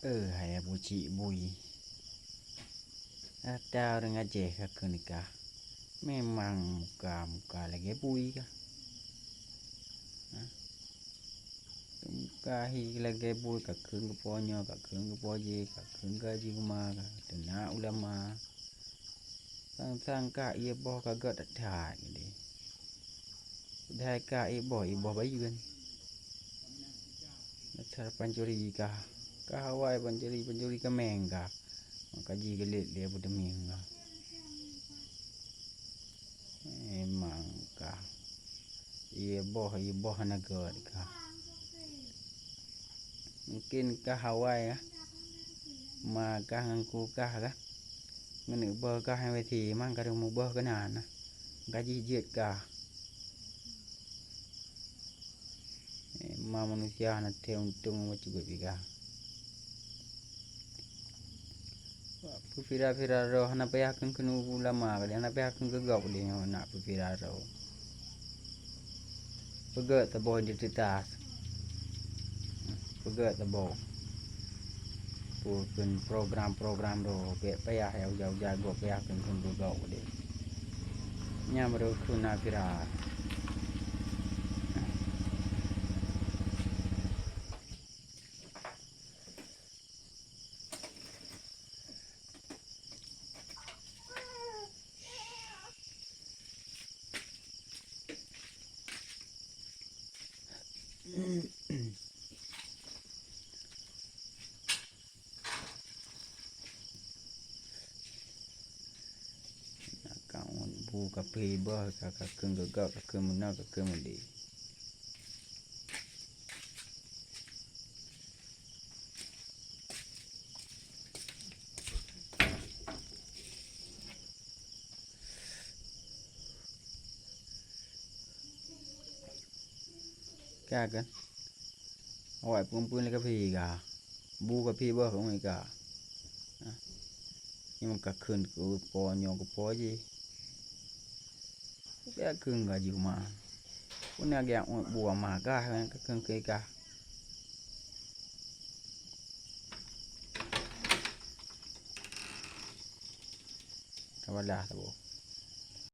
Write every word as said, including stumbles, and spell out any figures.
Eh, hai bucik bui. Ata ureuëng Aceh ka kheun kah. Memang muka-muka lagée bui kah. Hah? Muka hi lagée bui, ka kheun keu po nyoe, ka kheun keu po jih, ka kheun keu haji uma, ka teunak ulama. Sang-sang kah ié boh ka gét that-that geude. Padahai kah ié boh, ié boh bayeuen. Dasar pancuri kah. Kah awai pancuri, pancuri kaméng kah. Maka jih geulet lé Abu Deming kah. Memang kah. Ié boh, ié boh hana gét kah. Mungken kah awai kah. Ma kah ngon ku kah kah. Ngon beuh kah nyang besi, man ka deuh mubeuh keunan na. Ka jih jeuet kah. Eh, ma manusia hana teuntông bacut pih kah. Peuvira-vira droe hana payah kheun keu ulama, hana payah kheun keu gob lé nyoe nak peuvira droe. Peugét saboh identitas. Peugét saboh. Peue kheun program-program droe, bék payah ya uja-uja gob payah kheun kheun keu gob lé. Nyan baru kheun na vira. Ka ngon bu ka pih beuh, ka, ka kheun geugok, ka kheun meunoe, ka kheun meudeh. Ka kan? Awak peumpun lé ka pih ka. Bu ka pih beuh ka ngui ka. Ha? Nyang ka kheun keu po nyoe keu po jih. Ka kheun ka jih ma. Pun lagèe buah ma ka, ka kheun keu ka. Ka balah saboh.